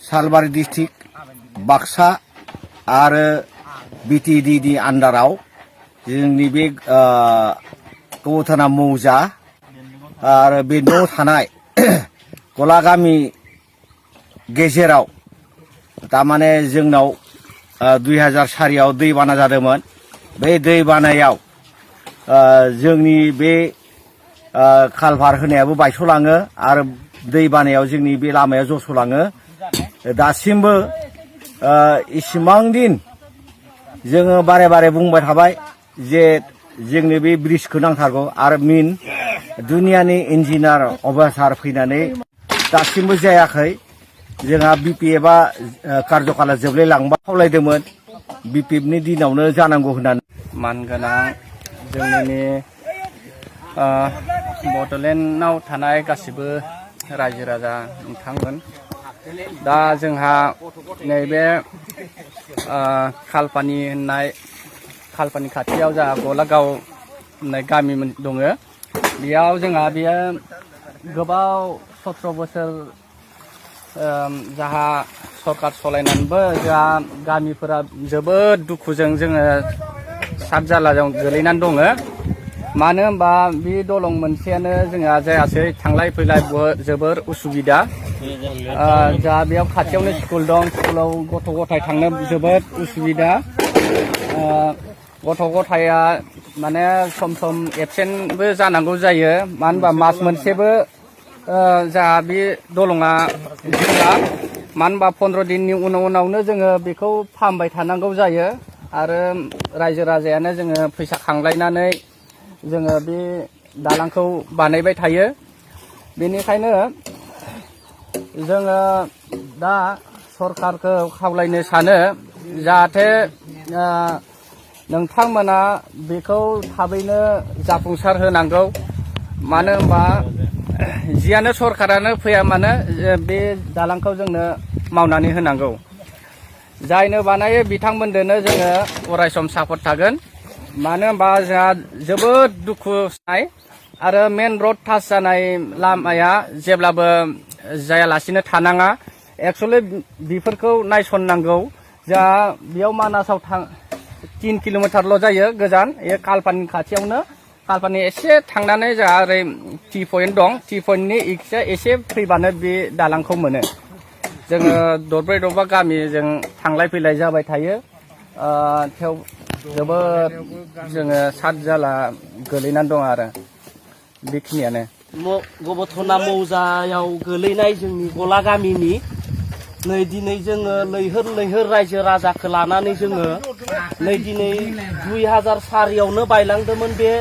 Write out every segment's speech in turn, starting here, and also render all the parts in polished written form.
सालबारि district Baksa आरो बिटिडिनि आन्डाराव जोंनि बे गौथाना मौजा आरो बे न' थानाय गलागामि गेजेराव तारमाने जोंनाव 2004 दैबाना जादोंमोन। बे दैबानायाव जोंनि बे कालभार होनायाबो बायस'लाङो आरो दैबानायाव जोंनि बे लामाया जस'लाङो। दासिमबो इसिबां दिन जोङो बारे बारे बुंबाय थाबाय जे जोंनो बे ब्रिजखौ नांथारगौ आरो मेन दुनियानि इन्जिनियार अफिसार फैनानै दासिमबो जायाखै। जोंहा बिपिएफआ कार्यकाला जोबलायलांबा खावलायदोंमोन बिपिएफनि दिनावनो जानांगौ होननानै। मानगोनां जोंनि बड'लेण्डआव थानाय गासिबो रायजो राजा नोंथांमोन, दा जोंहा नैबे खालपानि होननाय खालपानि खाथियाव जोंहा गलागाव होननाय गामि दङ। बेयाव जोंहा बेयो गोबाव 17 बोसोर जाहा सरकार सलायनानैबो जोंहा गामिफोरा जोबोद दुखुजों जोङो सात जालाजों गोलैनानै दङ। मानो होनबा बे दलं मोनसेयानो जोंहा जायासै, थांलाय फैलाय जोबोर उसुबिदा। जा बेयाव खाथियावनो स्कुल दं, स्कुलाव गथ' गथाय थांनो जोबोद उसुबिदा। गथ' गथाया माने सम सम एबसेन्टबो जानांगौ जायो। मानो होनबा मास मोनसेबो जा बे दलङा जोंना, मानो होनबा 15 दिननि उनावनो जोङो बेखौ फाहामबाय थानांगौ जायो आरो रायजो राजायानो जोङो फैसा खांलायनानै जोङो बे दालांखौ बानायबाय थायो। बेनिखायनो जोङो दा सरकारखौ खावलायनो सानो जाहाथे नोंथांमोना बेखौ थाबैनो जाफुंसार होनांगौ। मानो होनबा जियानो सरकारानो फैया मानो बे दालांखौ जोंनो मावनानै होनांगौ। जायनो बानायो बिथांमोनजोंनो जोङो अरायसम सापर्ट थागोन। मानो होनबा जोंहा जोबोद दुखु जानाय आरो मेन रड टाच जानाय लामाया जेब्लाबो जायालासिनो थानाङा। एक्सुवेलि बेफोरखौ नायसननांगौ। जोंहा बेयाव मानासाव 3 किल'मिटारल' जायो गोजान, बे कालपानि खाथियावनो। कालपानि एसे थांनानै जोंहा ओरै टि पइन्ट दं, टि पइन्टनि एसे फैबानो बे दालांखौ मोनो। जोङो दरब्रै दरबा गामिजों थांलाय फैलाय जाबाय थायो। जोबोद जोङो सात जाला गोलैनानै दं आरो बेखिनियानो। गबथना मौजायाव गोलैनाय जोंनि गला गामिनि नै दिनै जोङो लैहोर रायजो राजाखौ लानानै जोङो नै दिनै 2004 बायलांदोंमोन बे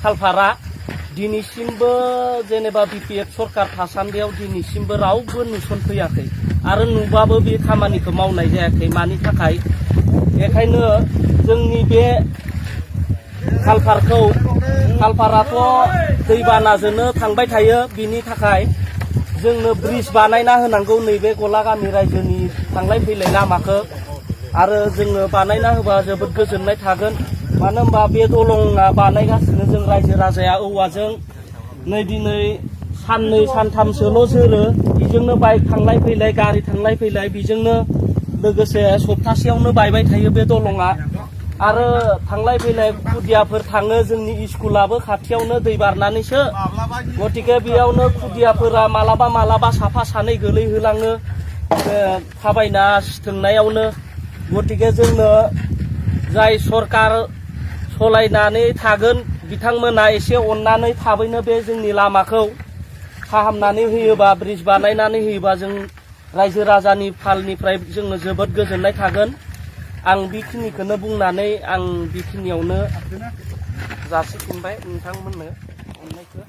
कालभारा। दिनैसिमबो जेनेबा बिपिएफ सरकार थासान्दियाव दिनैसिमबो रावबो नुसनफैयाखै आरो नुबाबो बे खामानिखौ मावनाय जायाखै। मानि थाखाय? बेखायनो जोंनि बे कालभाराथ' दैबानाजोंनो थांबाय थायो। बिनि थाखाय जोंनो ब्रिज बानायना होनांगौ नैबे गलागामि रायजोनि थांलाय फैलाय लामाखौ। आरो जोङो बानायना होबा जोबोद गोजोननाय थागोन। मानो होनबा बे दलङा बानायगासिनो जों रायजो राजाया औवाजों नै दिनै साननै सानथामसोल' जोरो। बेजोंनो बाइक थांलाय फैलाय, गारि थांलाय फैलाय, बेजोंनो लोगोसे सप्तासेयावनो बायबाय थायो बे दलङा। आरो थांलाय फैलाय खुदियाफोर थाङो, जोंनि स्कुलाबो खाथियावनो दै बारनानैसो। गतिके बेयावनो खुदियाफोरा मालाबा साफा सानै गोलैहोलाङो थाबायना थांनायावनो। गतिके जोंनो जाय सरकार सलायनानै थागोन बिथांमोना एसे अननानै थाबैनो बे जोंनि लामाखौ फाहामनानै होयोबा, ब्रिज बानायनानै होयोबा जों रायजो राजानि फालनिफ्राय जोङो जोबोद गोजोननाय थागोन। आं बेखिनिखौनो बुंनानै आं बेखिनियावनो जासिफिनबाय नोंथांमोननो अननायखौ।